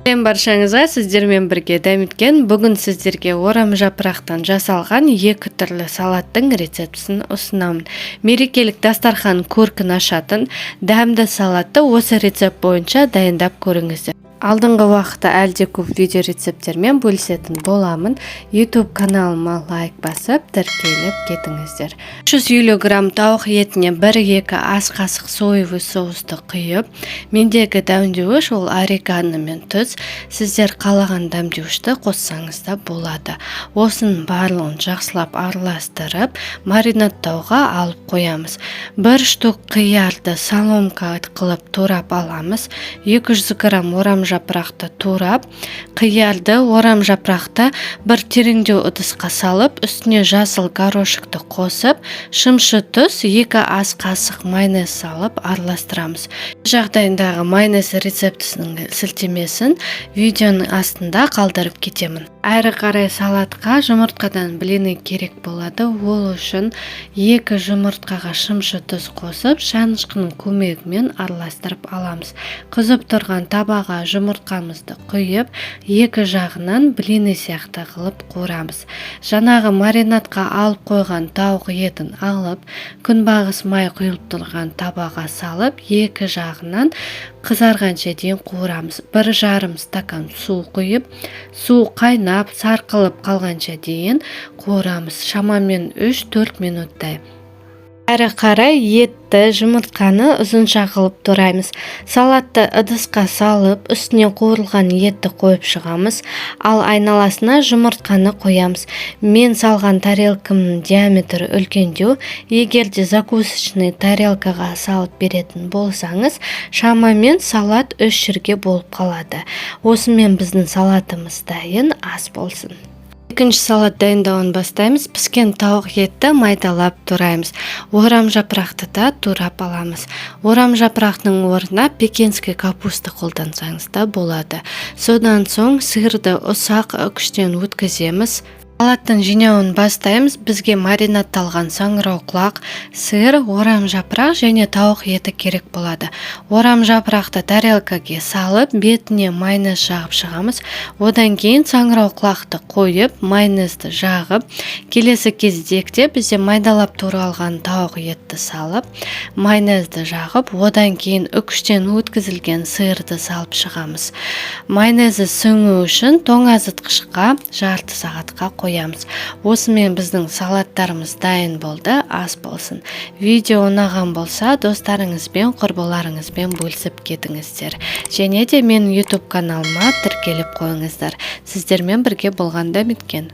Сәлем баршаңызға! Сіздермен бірге Дәметкен. Бүгін сіздерге орам жапырақтан жасалған екі түрлі салаттың рецептісін ұсынамын. Мерекелік дастархан көркін ашатын дәмді салатты осы рецепт бойынша дайындап көріңіздер. Алдыңғы уақытта әлде көп видео рецепттермен бөлісетін боламын. YouTube каналыма лайк басып, тіркеліп кетіңіздер. 350 грамм тауық етіне 1-2 ас қасық соевый соусты құйып, мендегі дәмдеуіш ол орегано мен тұз, сіздер қалаған дәмдеуішті қоссаңыз да болады. Осының барлығын жақсылап араластырып, маринадтауға алып қоямыз. Бір штук қиярды соломка қылып турап аламыз. 200 грамм орам жапырақты турап, қиярды, орам жапырақты бір тереңдеу ыдысқа салып, үстіне жасыл горошекті қосып, шымшы тұз, 2 ас қасық майонез салып араластырамыз. Жағдайындағы майонез рецептісінің сілтемесін видеоның астында қалдырып кетемін. Әрі қарай салатқа жұмыртқадан блины керек болады. Ол үшін екі жұмыртқаға шымшы тұз қосып, шанышқының көмегімен араластырып аламыз. Қызып тұрған табаға жұмыртқамызды құйып, екі жағынан блины сияқты қылып қуырамыз. Жаңағы маринадқа алып қойған тауық етін алып, күнбағыс май құйылып тұрған табаға салып, екі жағынан қызарғанша дейін қуырамыз. 1,5 стакан су құйып, су қайнап сарқылып қалғанша дейін қуырамыз, шамамен 3-4 минуттай. Әрі қарай етті, жұмыртқаны ұзынша қылып тураймыз. Салатты ыдысқа салып, үстіне қуырылған етті қойып шығамыз, ал айналасына жұмыртқаны қоямыз. Мен салған тарелкамның диаметрі үлкендеу. Егер де закусочный тарелкаға салып беретін болсаңыз, шамамен салат үш жерге болып қалады. Осымен біздің салатымыз дайын, ас болсын! Екінші салат дайындауын бастаймыз. Піскен тауық етті майдалап тураймыз. Орам жапырақты да турап аламыз. Орам жапырақтың орнына пекинский капуста қолдансаңыз да болады. Содан соң сырды ұсақ үкіштен өткіземіз. Салаттың жинауын бастаймыз. Бізге маринадталған саңырауқұлақ, сыр, орам жапырақ және тауық еті керек болады. Орам жапырақты тарелкаге салып, бетіне майонез жағып шығамыз. Одан кейін саңырауқұлақты қойып, майонезді жағып, келесі кезекте бізде майдалап туралған тауық етті салып, майонезді жағып, одан кейін үкіштен өткізілген сырды салып шығамыз. Майонезі сіңу үшін тоңазытқышқа жарты сағатқа қоямыз. Осымен біздің салаттарымыз дайын болды, ас болсын! Видео ұнаған болса, достарыңызбен, құрбыларыңызбен бөлісіп кетіңіздер және де менің YouTube каналыма тіркеліп қойыңыздар. Сіздермен бірге болған Дәметкен.